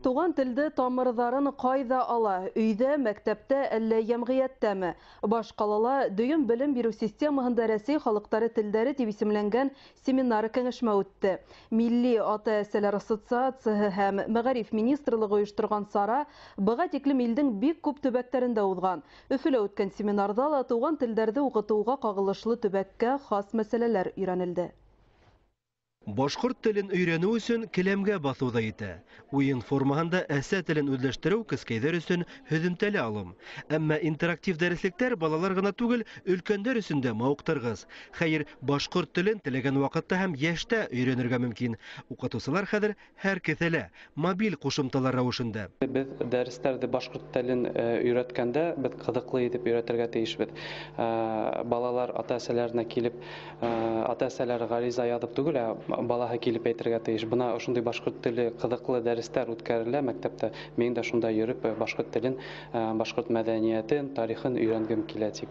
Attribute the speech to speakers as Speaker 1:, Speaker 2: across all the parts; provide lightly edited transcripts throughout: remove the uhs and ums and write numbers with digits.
Speaker 1: Туған телде тамырҙарын ҡайҙа ала? Өйҙә, мәктәптә, әллә йәмғиәттәме? Баш ҡалала дөйөм белем биреү системаһында Рәсәй халыҡтары телдәре тип исемләнгән семинар кәңәшмә үтте. Милли ата-әсәләр ассоциацияһы һәм Мәғариф министрлығы ойошторған сара быға тиклем илдең бик күп төбәктәрендә уҙған. Өфөлә үткән семинарҙа ла туған телдәрҙе уҡытыуға ҡағылышлы төбәккә хас мәсьәләләр өйрәнелде.
Speaker 2: Башҡорт телен өйрәнеү өсөн келәмгә баҫыу ҙа етә. Уйын формаһында әсә телен үҙләштереү кескәйҙәр өсөн һөҙөмтәле алым. Әммә интерактив дәреслектәр балалар ғына түгел, өлкәндәр өсөн дә мауыҡтырғыс. Хәйер, башҡорт телен теләгән ваҡытта һәм йәштә өйрәнергә мөмкин. Уҡытыусылар хәҙер һәр кеҫәлә, мобиль ҡушымталар рәүешендә.
Speaker 3: Беҙ дәрестәрҙе башҡорт телен өйрәткәндә беҙ ҡыҙыҡлы итеп өйрәтергә тейешбеҙ. Балалар ата-әсәләренә килеп, ата-әсәләре ғариза яҙып түгел, ә балаһы килеп әйтергә тейеш. Бына ошондай башҡорт теле ҡыҙыҡлы дәрестәр үткәрелә мәктәптә. Мин дә шунда йөрөп башҡорт телен, башҡорт мәҙәниәтен, тарихын өйрәнгем килә тип.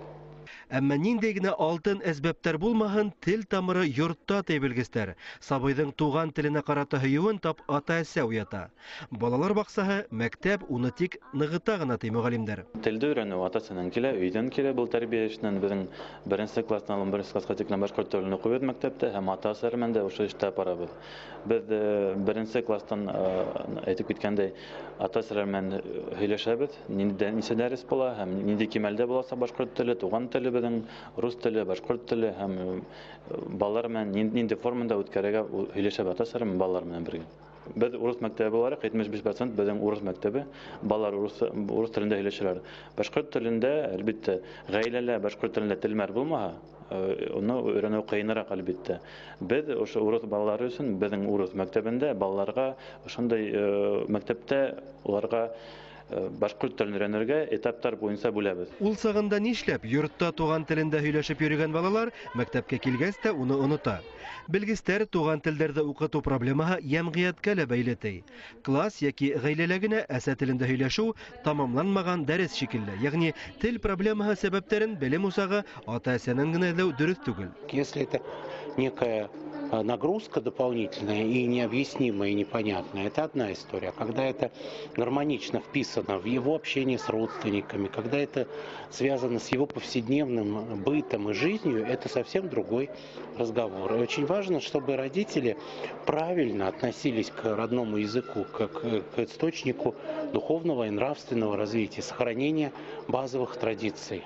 Speaker 2: Әммә ниндәй генә алтын әсбәптәр булмаһын, тел тамыры йортта ти белгестәр. Сабыйҙың туған теленә ҡарата һөйөүен тап ата-әсә уята. Балалар баҡсаһы, мәктәп уны тик нығыта ғына ти мөғәллимдәр.
Speaker 4: Телде өйрәнеү ата-әсәнән килә, өйҙән килә был тәрбиә эшенән. Беҙҙең беренсе класстан ун беренсе классҡа тиклем башҡорт телен уҡыйбыҙ мәктәптә һәм ата-әсәләр менән дә ошо эштә барабыҙ. Беҙ беренсе класстан әйтеп киткәндәй ата-әсәләр менән һөйләшәбеҙ, нисә дәрес була һәм ниндәй кимәлдә буласаҡ башҡорт теле, туған теле беҙҙең, рус теле, башҡорт теле һәм балалар менән ниндәй форманда үткәрергә һөйләшәбеҙ ата-әсәләр менән балалар менән бергә. Беҙ урыҫ мәктәбе булараҡ 75% беҙҙең урыҫ мәктәбе, балалар урыҫ телендә һөйләшәләр. Башҡорт телендә, әлбиттә, ғаиләлә башҡорт телендә телмәр булмаһа, уны өйрәнеү ҡыйыныраҡ, әлбиттә. Беҙ ошо урыҫ балалары өсөн беҙҙең урыҫ мәктәбендә балаларға ошондай мәктәптә уларға башҡорт телен өйрәнергә этаптар буйынса бүләбеҙ.
Speaker 2: Ул сағында нишләп йортта туған телендә һөйләшеп йөрөгән балалар мәктәпкә килгәс тә уны онота. Белгестәр туған телдәрҙе уҡытыу проблемаһы йәмғиәткә лә бәйле ти. Класс йәки ғаиләлә генә әсә телендә һөйләшеү тамамланмаған дәрес шикелле. Йәғни тел проблемаһы сәбәптәрен белем усағы ата-әсәнән генә эҙләү дөрөҫ түгел.
Speaker 5: Если это некая нагрузка дополнительная и необъяснимая, и непонятная, это одна история. Когда это гармонично вписано в его общение с родственниками, когда это связано с его повседневным бытом и жизнью, это совсем другой разговор. И очень важно, чтобы родители правильно относились к родному языку, как к источнику духовного и нравственного развития, сохранения базовых традиций.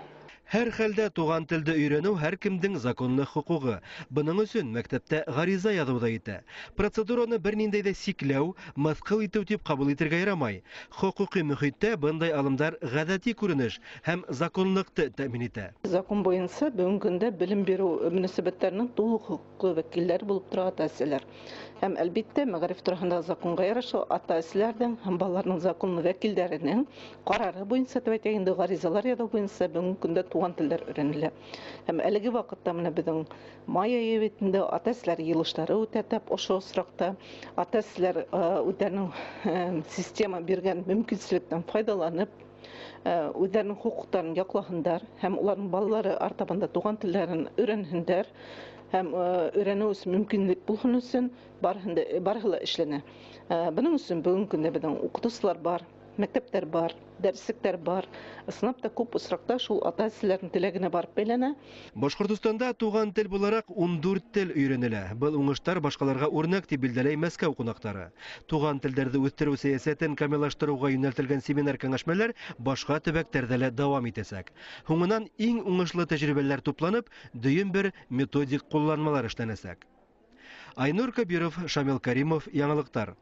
Speaker 2: Һәр хәлдә туған телде өйрәнеү һәр кемдең законлы хоҡуғы. Бының өсөн мәктәптә ғариза яҙыу ҙа етә. Процедураны бер ниндәй ҙә сикләү, мыҫҡыл итеү тип ҡабул итергә ярамай. Хоҡуҡи мөхиттә бындай алымдар ғәҙәти күренеш һәм законлыҡты тәьмин итә.
Speaker 6: Закон буйынса бөгөнгө көндә белем биреү мөнәсәбәттәренең тулы хоҡуҡлы вәкилдәре булып тора ата-әсәләр. Һәм әлбиттә мәғариф тураһындағы законға ярашлы ата-әсәләрҙең һәм балаларның законлы вәкилдәренең ҡарары буйынса тип әйтәйек инде, ғаризалар яҙыу буйынса бөгөнгө көндә туған телдәр өйрәнелә. Һәм әлеге ваҡытта менә беҙҙең май айы битендә ата-әсәләр йыйылыштары үтә, тап ошо осраҡта ата-әсәләр үҙҙәренең система биргән мөмкинселектән файҙаланып, үҙҙәренең хоҡуҡтарын яҡлаһындар һәм уларҙың балалары артабан да туған телдәрен өйрәнһендәр һәм өйрәнеү өсөн мөмкинлек булһын өсөн барыһы ла эшләнә. Бының өсөн бөгөнгө көндә беҙҙең уҡытыусылар бар, мәктәптәр бар, дәреслектәр бар. Ысынлап та күп осраҡта шул ата-әсәләрҙең теләгенә барып бәйләнә.
Speaker 2: Башҡортостанда туған тел булараҡ 14 тел өйрәнелә. Был уңыштар башҡаларға үрнәк тип билдәләй Мәскәү ҡунаҡтары. Туған телдәрҙе үҫтереү сәйәсәтен камиллаштырыуға йүнәлтелгән семинар кәңәшмәләр башҡа төбәктәрҙә лә дауам итәсәк. Һуңынан иң уңышлы тәжрибәләр тупланып, дөйөм бер методик ҡулланмалар эшләнәсәк. Айнур Кабиров, Шамил Каримов, Яңалыҡтар.